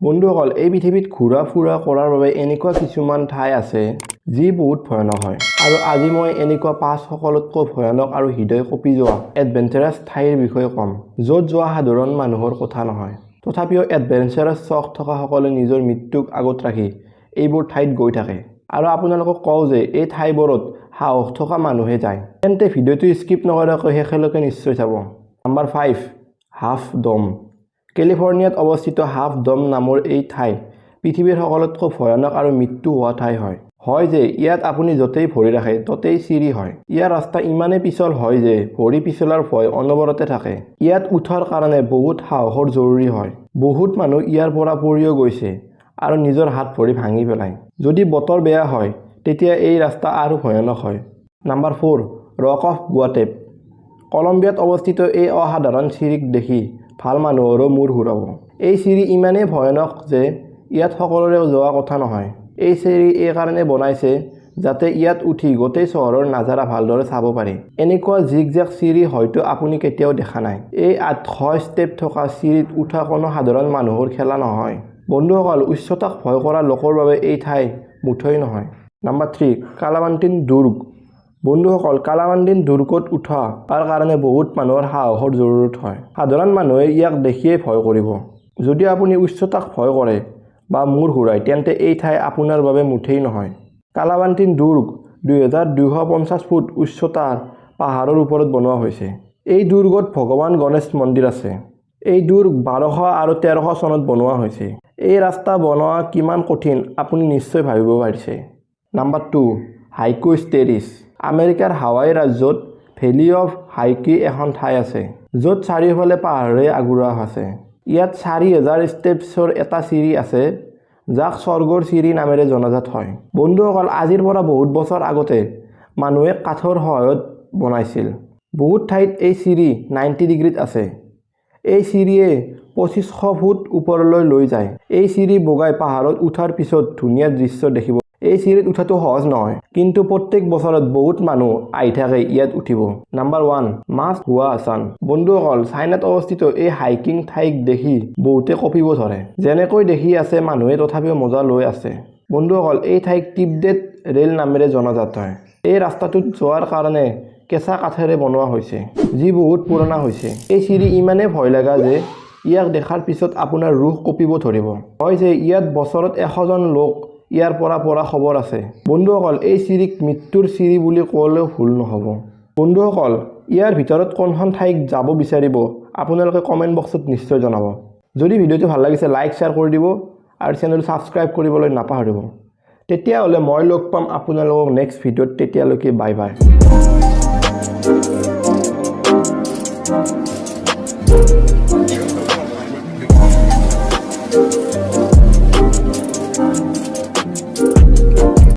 বন্ধুসকল, এই পৃথিৱীত ঘূৰা ফুৰা কৰাৰ বাবে এনেকুৱা কিছুমান ঠাই আছে যি বহুত ভয়ানক হয় আৰু আজি মই এনেকুৱা পাঁচ সকলোতকৈ ভয়ানক আৰু হৃদয় কঁপি যোৱা এডভেঞ্চাৰাছ ঠাইৰ বিষয়ে ক'ম, য'ত যোৱা সাধাৰণ মানুহৰ কথা নহয়। তথাপিও এডভেঞ্চাৰাছ চখ থকাসকলে নিজৰ মৃত্যুক আগত ৰাখি এইবোৰ ঠাইত গৈ থাকে। আৰু আপোনালোকক কওঁ যে এই ঠাইবোৰত সাহস থকা মানুহে যায়। তেন্তে ভিডিঅ'টো স্কিপ নকৰাকৈ শেষলৈকে নিশ্চয় চাব। নাম্বাৰ 5, হাফ ডম। কেলিফৰ্ণিয়াত অৱস্থিত হাফ ডম নামৰ এই ঠাই পৃথিৱীৰ সকলোতকৈ ভয়ানক আৰু মৃত্যু হোৱা ঠাই হয় হয় যে ইয়াত আপুনি য'তেই ভৰি ৰাখে ত'তেই চিৰি হয়। ইয়াৰ ৰাস্তা ইমানেই পিছল হয় যে ভৰি পিছলাৰ ভয় অনবৰতে থাকে। ইয়াত উঠাৰ কাৰণে বহুত সাহসৰ জৰুৰী হয়। বহুত মানুহ ইয়াৰ পৰা পৰিও গৈছে আৰু নিজৰ হাত ভৰি ভাঙি পেলায়। যদি বতৰ বেয়া হয়, তেতিয়া এই ৰাস্তা আৰু ভয়ানক হয়। Number 4, rock of Guatape. কলম্বিয়াত অৱস্থিত এই অসাধাৰণ চিৰিক দেখি ভাল মানুহৰো মূৰ ঘূৰাব। এই চিৰি ইমানেই ভয়ানক যে ইয়াত সকলোৰে যোৱা কথা নহয়। এই চিৰি এইকাৰণে বনাইছে যাতে ইয়াত উঠি গোটেই চহৰৰ নাজাৰা ভালদৰে চাব পাৰি। এনেকুৱা জিগজেগ চিৰি হয়তো আপুনি কেতিয়াও দেখা নাই। এই 800 ষ্টেপ থকা চিৰিত উঠা কোনো সাধাৰণ মানুহৰ খেলা নহয়। বন্ধুসকল, উচ্চতাক ভয় কৰা লোকৰ বাবে এই ঠাই মুঠেই নহয়। নাম্বাৰ 3, কালামান্তিন দুৰ্গ। বন্ধুসকল, কালামান্তিন দুৰ্গত উঠাৰ কাৰণে বহুত মানুহৰ সাহসৰ জৰুৰত হয়। সাধাৰণ মানুহে ইয়াক দেখিয়েই ভয় কৰিব। যদি আপুনি উচ্চতাক ভয় কৰে বা মূৰ ঘূৰায়, তেন্তে এই ঠাই আপোনাৰ বাবে মুঠেই নহয়। কালাবান্তিন দুৰ্গ 2250 ফুট উচ্চতাৰ পাহাৰৰ ওপৰত বনোৱা হৈছে। এই দুৰ্গত ভগৱান গণেশ মন্দিৰ আছে। এই দুৰ্গ 1200 আৰু 1300 চনত বনোৱা হৈছে। এই ৰাস্তা বনোৱা কিমান কঠিন আপুনি নিশ্চয় ভাবিব পাৰিছে। Number 2, Haiku stairs. আমেৰিকাৰ হাৱাই ৰাজ্যত ভেলী অফ হাইকি এখন ঠাই আছে, য'ত চাৰিওফালে পাহাৰেৰে আগুৰা আছে। ইয়াত 4000 ষ্টেপছৰ এটা চিৰি আছে, যাক স্বৰ্গৰ চিৰি নামেৰে জনাজাত হয়। বন্ধুসকল, আজিৰ পৰা বহুত বছৰ আগতে মানুহে কাঠৰ সহায়ত বনাইছিল। বহুত ঠাইত এই চিৰি 90 ডিগ্ৰীত আছে। এই চিৰিয়ে 2500 ফুট ওপৰলৈ লৈ যায়। এই চিৰি বগাই পাহাৰত উঠাৰ পিছত ধুনীয়া দৃশ্য দেখিব। এই চিৰিত উঠাটো সহজ নহয়, কিন্তু প্ৰত্যেক বছৰত বহুত মানুহ আহি থাকে ইয়াত উঠিব। Number 1, mount Huashan. বন্ধুসকল, চাইনাত অৱস্থিত এই হাইকিং ঠাইক দেখি বহুতে কঁপিব ধৰে। যেনেকৈ দেখি আছে, মানুহে তথাপিও মজা লৈ আছে। বন্ধুসকল, এই ঠাইক তিব্বেত ৰেল নামেৰে জনাজাত হয়। এই ৰাস্তাটোত যোৱাৰ কাৰণে কেঁচা কাঠেৰে বনোৱা হৈছে, যি বহুত পুৰণা হৈছে। এই চিৰি ইমানেই ভয় লগা যে ইয়াক দেখাৰ পিছত আপোনাৰ ৰূহ কঁপিব ধৰিব। হয় যে ইয়াত বছৰত 100জন লোক ইয়াৰ পৰা পৰা খবৰ আছে। বন্ধুসকল, এই চিৰিক মৃত্যুৰ চিৰি বুলি ক'লেও ভুল নহ'ব। বন্ধুসকল, ইয়াৰ ভিতৰত কোনখন ঠাইক যাব বিচাৰিব আপোনালোকে কমেণ্ট বক্সত নিশ্চয় জনাব। যদি ভিডিঅ'টো ভাল লাগিছে, লাইক, শ্বেয়াৰ কৰি দিব আৰু চেনেলটো ছাবস্ক্ৰাইব কৰিবলৈ নাপাহৰিব। তেতিয়াহ'লে মই লগ পাম আপোনালোকক নেক্সট ভিডিঅ'ত। তেতিয়ালৈকে বাই বাই।